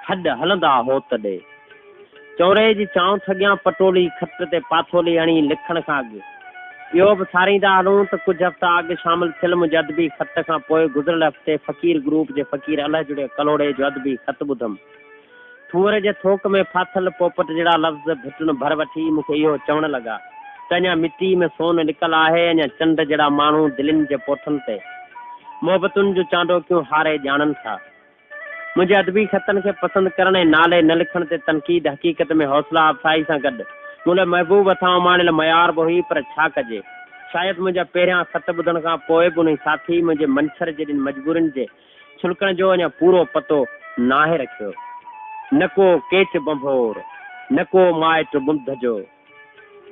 هڏ هلندا هوت ڏي. چوري جي چانئٺ اڳيان پٽولي کٽ تي پاٿولي هڻي لکڻ کان اڳ اهو به ساريندا هلون ته ڪجهه هفتا اڳ شامل ٿيل منهنجي ادبي خط کان پوء گذريل هفتي فقير گروپ جي فقير الهه جڙيي ڪلهوڙي جو ادبي خط ٻڌم. ٿوهر جي ٿوڪ ۾ ڦاٿل پوپٽ جهڙا لفظ ڀٽن ڀر وٺي مون کي اهو چوڻ لڳا ته اڃا مٽي ۾ سون لڪل آهي، اڃا چنڊ جهڙا ماڻهو دلين جي پوٺن تي محبتن جون چانڊوڪيون هاري ڄاڻن ٿا. منهنجي ادبي خطن کي پسند ڪرڻ ۽ نالي نه لکڻ تي تنقيد حقيقت ۾ حوصلا افزائي سان گڏ مون لاء محبوب هٿان اماڻيل معيار به هئي پر ڇا ڪجي شايد منهنجا پهريان خط ٻڌڻ کان پوء به انهي ساٿي منهنجي منڇر جيڏين مجبورين جي ڇلڪڻ جو اڃا پورو پتو ناهي رکيو. نه ڪو ڪيچ ڀنڀور، نه ڪو مائٽ ٻنڌ جو.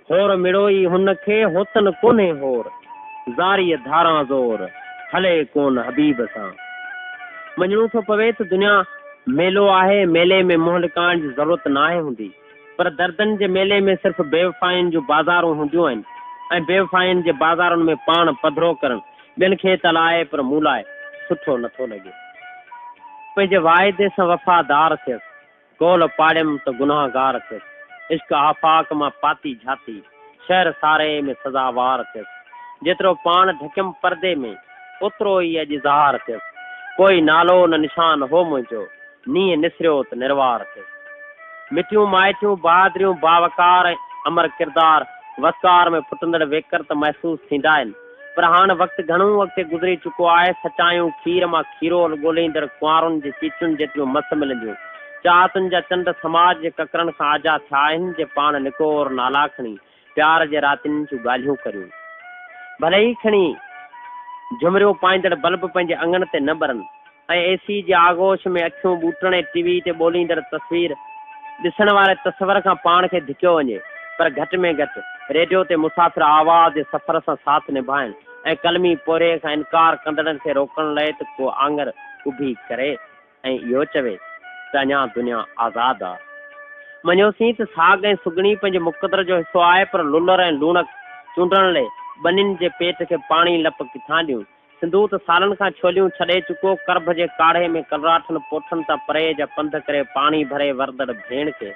هور مڙوئي هن کي، هوتن ڪونهي هور. زاريء ڌاران زور، هلي ڪون حبيب سان. مڃڻو ٿو پوي ته دنيا ميلو آهي، ميلي ۾ منهن لڪائڻ جي ضرورت ناهي هوندي. پر دردن جي ميلي ۾ صرف بيوفائين جون بازارون هونديون آهن ۽ بيوفائين جي بازارن ۾ پاڻ پڌرو ڪرڻ ٻين کي ته الائي پر مون لاء سٺو نه ٿو لڳي. پنهنجي واعدي سان وفادار ٿيس، قول پاڙيم ته گنهگار ٿيس، عشق آفاق مان پاتي جھاتي، شهر ساري ۾ سزاوار ٿيس، جيترو پاڻ ڍڪيم پردي ۾، اوترو ئي اڄ اظهار ٿيس، ڪوئي نالو نه نشان هو منهنجو، نينهن نسريو ته نروار ٿيس. مٽيون مائٽيون، بهادريون، باوقار ۽ امر ڪردار، وسڪار ۾ ڦٽندڙ ويڪر ته محسوس ٿيندا آهن، پر هاڻ وقت گهڻو اڳتي گذري چڪو آهي، سچايون کير مان کيرول ڳوليندڙ ڪنوارن جي چيچن جيتريون مس ملنديون. چاهتن جا چنڊ سماج جي ڪڪرن کان آجا ٿيا آهن، جي پاڻ نڪور نالا کڻي پيار جي راتين جون ڳالهيون ڪريون. ڀلي ئي کڻي جهمريون پائيندڙ بلب پنهنجي اڱڻ تي نه ٻرن ۽ اي سي جي آغوش ۾ اکيون ٻوٽڻ ۽ ٽي وي تي ٻوليندڙ تصوير ڏسڻ واري تصور کان پاڻ کي ڌڪيو وڃي پر گهٽ ۾ گهٽ ريڊيو تي مسافر آواز جي سفر سان ساٿ نڀائڻ ۽ قلمي پورهيي کان انڪار ڪندڙن کي روڪڻ لئه ته ڪو آڱر اڀي ڪري. ۽ اهو چوي ته اڃا دنيا آزاد آ. مڃيوسين ته ساڳ ۽ سگهڻي پنهنجي مقدر جو حصو آهي پر لولر ۽ لوڻڪ چونڊڻ لئي ٻنين جي پيٽ کي پاڻي لپ ڪٿان ڏيون؟ سنڌو ته سالن کان ڇوليون ڇڏي چڪو، ڪرڀ جي ڪاڙهي ۾ ڪلراٺن پوٺن تان پري جا پنڌ ڪري پاڻي ڀري ورندڙ ڀيڻ کي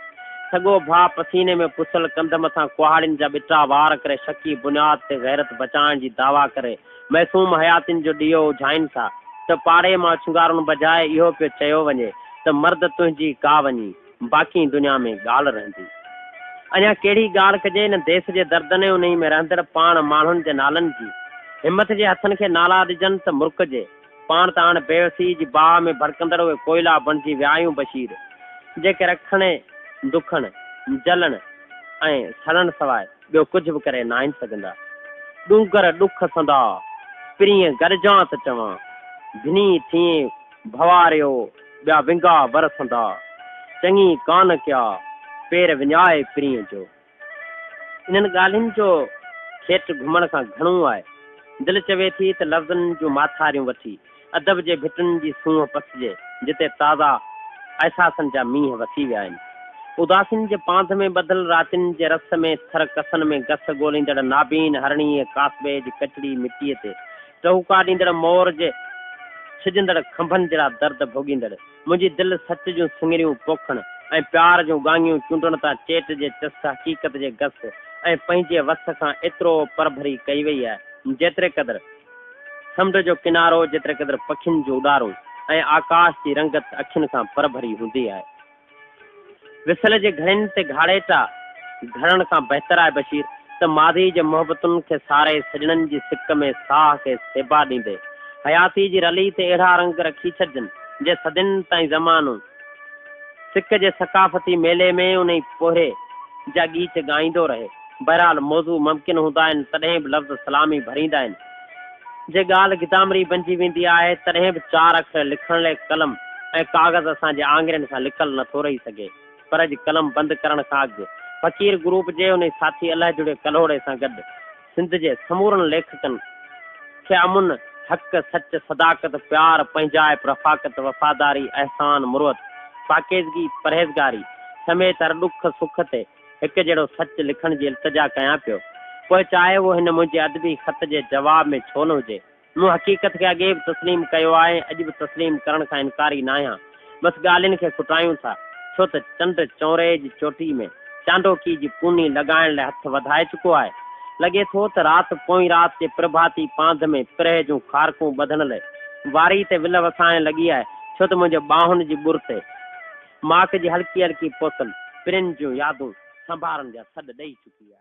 سڳو ڀاء پسيني ۾ پسيل ڪنڌ مٿان ڪهاڙين جا ٻٽا وار ڪري شڪي بنياد تي غيرت بچائڻ جي دعويٰ ڪري معصوم حياتين جو ڏيئو اجهائين ٿا ته پاڙي مان اڇنگارن بجاء اهو پيو چيو وڃي ته مرد تنهنجي ڪا وڃي باقي دنيا ۾ ڳالهه رهندي. اڃا ڪهڙي ڳالهه ڪجي ان ديس جي دردن ۽ انهي ۾ رهندڙ پاڻ ماڻهن جي نالن جي. همٿ جي هٿن کي نالا ڏجن ته مرڪجي. پاڻ ته هاڻ بيوسيء جي باهه ۾ ڀڙڪندڙ اهي ڪوئلا بڻجي ويا آهيون بشير، جيڪي رکڻ، دکڻ، جلڻ ۽ سڙڻ سواء ٻيو ڪجهه به ڪري ناهن سگهندا. ڏونگر ڏک سندا، پرينء گڏجان ته چوان، ڀني ٿئين ڀنواريو، ٻيا ونگا ور سندا. چڱي ڪانه ڪيا، پير وڃائي پرينء جو. انهن ڳالهين جو کيٽ گهمڻ کان گهڻو آهي. دل چوي ٿي ته لفظن جون ماٿاريون وٺي، ادب جي ڀٽن جي سونهن پسجي، جتي تازا احساسن جا مينهن وسي ويا آهن. اداسين جي پانڌ ۾ ٻڌل راتين جي رس ۾ ٿر ڪسن ۾ گس ڳوليندڙ نابين هرڻيء ڪاسبي جي ڪچڙي مٽيء تي ٽهوڪا ڏيندڙ مور جي ڇڄندڙ کنڀن جهڙا درد ڀوڳيندڙ منهنجي دل سچ جون سڱريون پوکڻ ۽ پيار جون ڳاڱيون چونڊڻ تان چيٽ جي چس حقيقت جي گس ۽ پنهنجي وس کان ايترو پرڀري ڪئي وئي آهي جيتري قدر سمنڊ جو ڪنارو جيتري قدر پکين جون اڏارون ۽ آڪاش جي رنگت اکين کان پرڀري هوندي آهي. وصل جي گهڙين تي گهاڙيٽا گهڙڻ کان بهتر آهي بشير ته ماضي جي محبتن کي ساري سڄڻن جي سڪ ۾ ساهه کي سيبا ڏيندي حياتي جي رلي تي اهڙا رنگ رکي ڇڏجن جي صدين تائين زمانو سڪ جي ثقافتي ميلي ۾ انهي پورهيي جا ڳيچ ڳائيندو رهي. بهرحال موضوع ممڪن هوندا آهن تڏهن به لفظ سلامي ڀريندا آهن. جي ڳالهه گدامري بنجي ويندي آهي تڏهن به چار اکر لکڻ لئه قلم ۽ ڪاغذ اسان جي آڱرين کان لڪل نه ٿو رهي سگهي. پر اڄ قلم بند ڪرڻ کان اڳ فقير گروپ جي انهي ساٿي الهه جڙيو ڪلهوڙي سان گڏ سنڌ جي سمورن ليکڪن کي امن، حق، سچ، صداقت، پيار، پنهنجائپ، رفاقت، وفاداري، احسان، مروت، پاڪيزگي، پرهيزگاري سميت هر ڏک سک تي هڪ جهڙو سچ لکڻ جي التجا ڪيان پيو. پوء چاهي اهو هن منهنجي ادبي خط جي جواب ۾ ڇو نه هجي. مون حقيقت کي اڳي به تسليم ڪيو آهي ۽ اڄ به تسليم ڪرڻ کان انڪاري ناهيان بس ڳالهين کي کٽايون ٿا، ڇو ته چنڊ چونري جي چوٽي ۾ چانڊوڪي جي پوني لڳائڻ لاء هٿ وڌائي چڪو آهي. لڳي ٿو ته رات پوئين رات جي پرڀاتي پانڌ ۾ پرهه جون کارڪون ٻڌڻ لئه واري تي ول وسائڻ لڳي آهي، ڇو ته منهنجي ٻانهن جي ٻر تي ماڪ جي هلڪي هلڪي پوتل پرين جون يادون سنڀارن جا سڏ ڏئي چڪي آهي.